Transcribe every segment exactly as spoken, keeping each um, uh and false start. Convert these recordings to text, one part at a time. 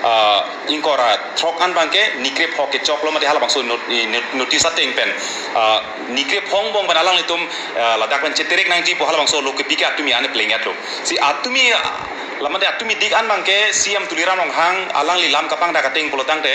ah, ingkoi ra throk an abangke nikre phok kechoklo mate halabangso not-, i not-, notice ateng pen, ah, nikre phongo angbong pen alanglitum, ah, ladak pen cheterek nangji pu halabangso lo kepi ke atumi ane pleng etlo. Si atumi, ah, lamate atumi dik an abangke C M Tuliram Ronghang alangli lam kapangdak ateng pulotangte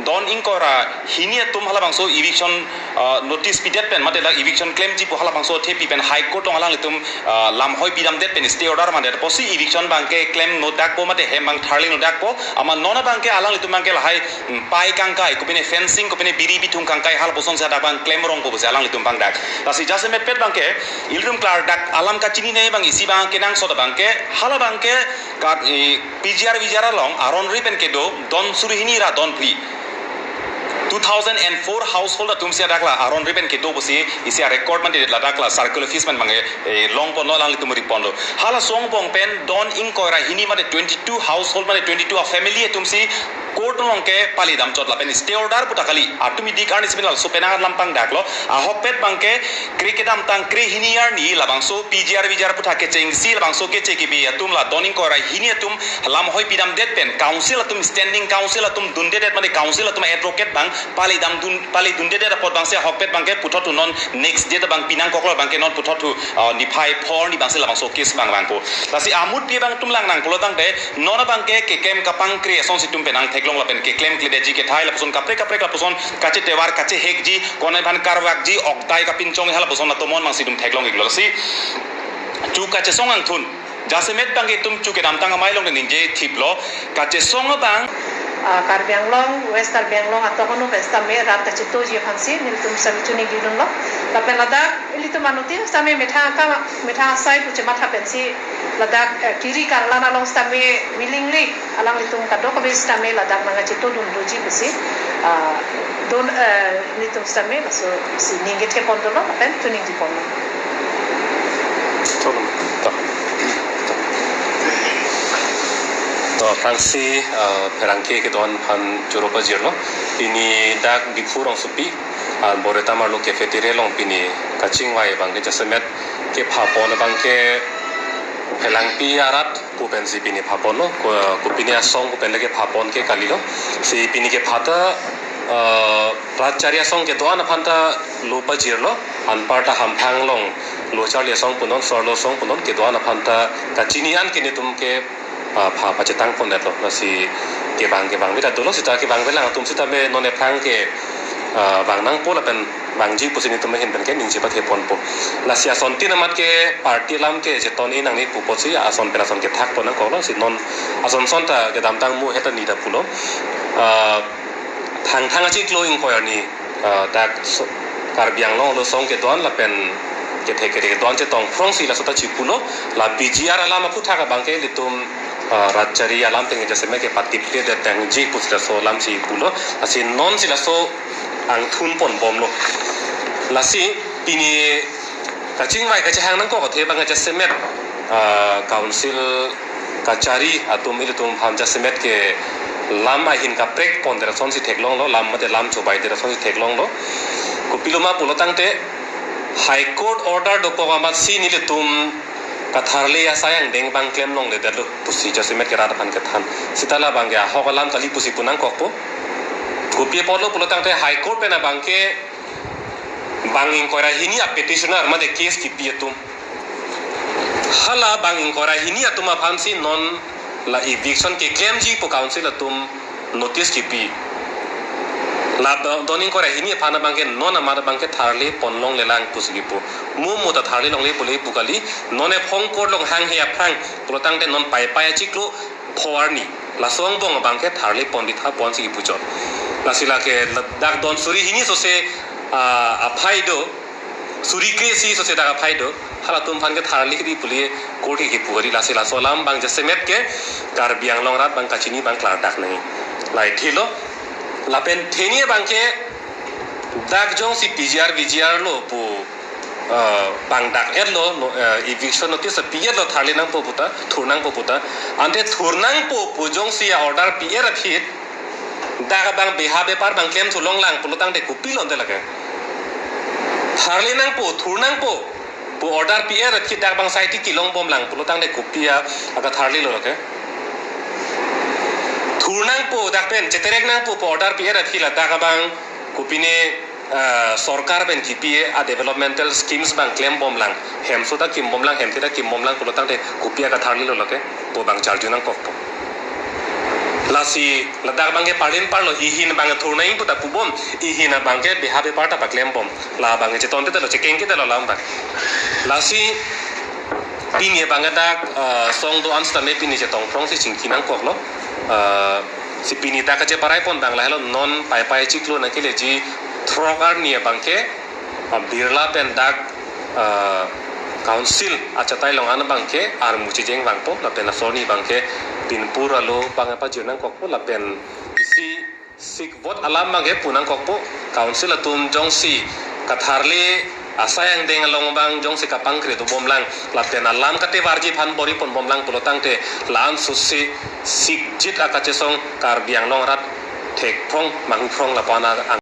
don ingkoi ra hini atum halabangso eviction, ah, notice pidet pen mate la eviction klemji pu halabangso thepi pen High Court along alanglitum, ah, lam hoi pidamdet pen stay order mandet apotsi eviction abangke klem nodakpo mate hem abang tharli nodakpo. Amat non abangke alanglitum abangke lahai, mm, pai kangkai, kopine fencing, kopine biri bithung kangkai halapusonsi hadak abang klem rongpo pusi alanglitum pangdak. Lasi jasemet pet abangke ilitum klardak alam kachinine abang isi abang kenangsot abangke, hala abangke kat, eh, P G R V G R along aron ri pen kedo don suri hini ra don phli. Two thousand and four household atumsi hadak la aron ri pen kedo pusi isi a-record mate ladak la circle office pen abangke, eh, longponlo, alanglitum riponlo. Halaso angbong pen don ingkoi ra hini mate twenty-two household mate twenty-two a-family atumsi court along kepali damchot lapen stay order puta kali. Atumi dik arni si pen laso penang alam pangdaklo. Ahokpet abangke kre kedamtang kre hini arni labangso P G R V G R puta kechengsi labangso keche kebi atum la don ingkoi ra hini atum lam hoi pidamdet pen council atum, standing council atum dundedet mate council atum advocate abang pali damdun, pali dundedet apot abangsi ahokpet abangke puthot thu non next date abang pinangkoklo abangke non puthot thu, ah, niphai phongo arni abangsi labangso case abang vangpo. Lasi amut pi abang atum lang nang pulotangte non abangke keklem kapangkre asonsi itum penang theklong lapen keklemkledetji kethai lapuson kaprek kaprek lapuson kachetovar kachehekji, konat aphan karvakji, oktai kapinchong halapuson atomon abangsi itum theklong iklo. Lasi chu kachesong angthun jasemet abangke itum chu kedamtang amei along ningje thiplo, kachesong abang. Ah, Karbi Anglong, West Karbi Anglong atok anu pen sitame rat kachetoji aphansi nelitum sitame chuningri dunlo. Lapen ladak ilitum anuttin sitame methang akam, methang asai pu chematha pensi ladak, eh, kiri karlan along sitame willingly alanglitum kadokave sitame ladak nangkacheto dun doji pusi, ah, don, eh, nelitum sitame laso si ningje thepon dolo lapen chuningri ponlo. To, aphrangsi, ah, pherangke kedo-an aphan choro pajirlo. Pini dak Diphu rongsopi, ah, Boreta Marlo cafeteria along pini kachingvai abangke jasemet kephapon abangke Phelangpi arat pu pensi pini phaponlo, ko, kopine asong pu pen le kephapon ke kalilo. Si pini kepha ta, eh, rat chari asong kedo-an aphan ta lo pajirlo, anparta hamphang along lo charli asong punon, so-arlo asong punon, kedo-an aphan ta kachini an ke nelitum ke, ah, pha pachetang pondetlo. Lasi kevang kevang beta dolo, sita kevang velang atum sitame non aphrang ke, ah, vang nangpo lapen vangji pusi nelitum ahin pen ke ningje pathe ponpo. Lasi asontin amat ke party alam ke cheton-i nangne pu apotsi ason pen ason kethak pon nangkoklo, si non ason son ta kedamtang mo heta ni ta pulo. Ah, Thangthang achiklo ingkoi arni, ah, dak so-, Karbi Anglong arlo asong kedo-an lapen kethe kethe kedo-an chetong phrongsi laso ta chipulo, la P G R alam aphuthak abangke ilitum, ah, rat chari alam teng jasemet kepatipledet tangji pusi laso alamsi pulo, lasi nonsi laso angthun ponbomlo. Lasi pini kachingvai kachehang nangkok athe abang jasemet, ah, council kachari atum ilitum aphan jasemet ke lam ahin kaprek pondet asonsi theklonglo, lam mate lam chobaidet asonsi theklonglo. Kopiloma pulotangte High Court order dokok amatsi nelitum katharli asai angdeng abang klem longledetlo pusi jasemet ke rat aphan kethan. Sita la abangke ahok alam kali pusi pu nangkokpo. Kopi apotlo pulotangte High Court pen abangke bang ingkoi ra hini a-petitioner mate case kipi atum. Hala bang ingkoi ra hini atum aphansi non la eviction keklemji pu council atum notice kipi. La do-, don ingkoi ra hini aphan abangke non amat abangke tharli pon longlelang pusi kipu. Mo mo ta tharli longle pule pu kali, non ephong court along hanghe aphrang pulotangte non Paipai achiklo pho arni. Laso angbong abangke tharli pon bitha ponsi kipuchot. Lasi lake la-, dak don suri hini sose, ah, aphai do, suri kre-isi sose dak aphai do, halatum aphan ke tharli kri pule court ke kipu kali, lasi laso alam abang jasemet ke Karbi Anglong arat abang kachini abang klardak nangji. Lahai thelo, lapen theni abangke dak jongsi P G R V G R lo pu, ah, pangdak-etlo, no, ah, eviction notice pi-etlo tharli nangpo puta, thur nangpo puta. Ante thur nangpo pu jongsi a-order pi-et aphi, dak abang beha bepar abang klemthu longlang pulotangte kopilo ante lake. Tharli nangpo, thur nangpo pu order pi-et aphi dak abang saiti kelongbomlang pulotangte kopi a, akatharlilo lake. Thu Thur nangpo dak pen, cheterek nangpo pu order pi-et aphi ladak abang kopine, ah, sorkar pen kipi-e a developmental schemes abang klembomlang, hemso ta kimbomlang, hemthe ta kimbomlang pulo tangte kopi akatharlilo lake, pu abang charju nangkokpo. Lasi ladak abangke parlin parlo, ihin abang thur nangpo ta pubom, ihin abangke beha bepar ta paklembom. La abangke cheton te telo, chekeng ke telo lam abang. Lasi pini abangke dak, ah, song do-an sitame pini chetong phrongsi chingki nangkoklo. Ah, si pini dak kacheparai pon abang lahelo, non Paipai chiklo nangkeleji throk arni abangke, ah, Birla pen dak, ah, council achatai along an abangke armu chijeng vangpo, lapen laso arni abangke pinpur alo abang pajir nangkokpo, lapen isi sik vote alam abangke pu nangkokpo, council atum jongsi katharli asai angdeng along abang jongsi kapangkre dobomlang, lapen alam katevarji aphan bor-i ponbomlang pulo tangte, la-an susi sikjit akachesong Karbi Anglong arat thekphrong mangphrong lapu-an a-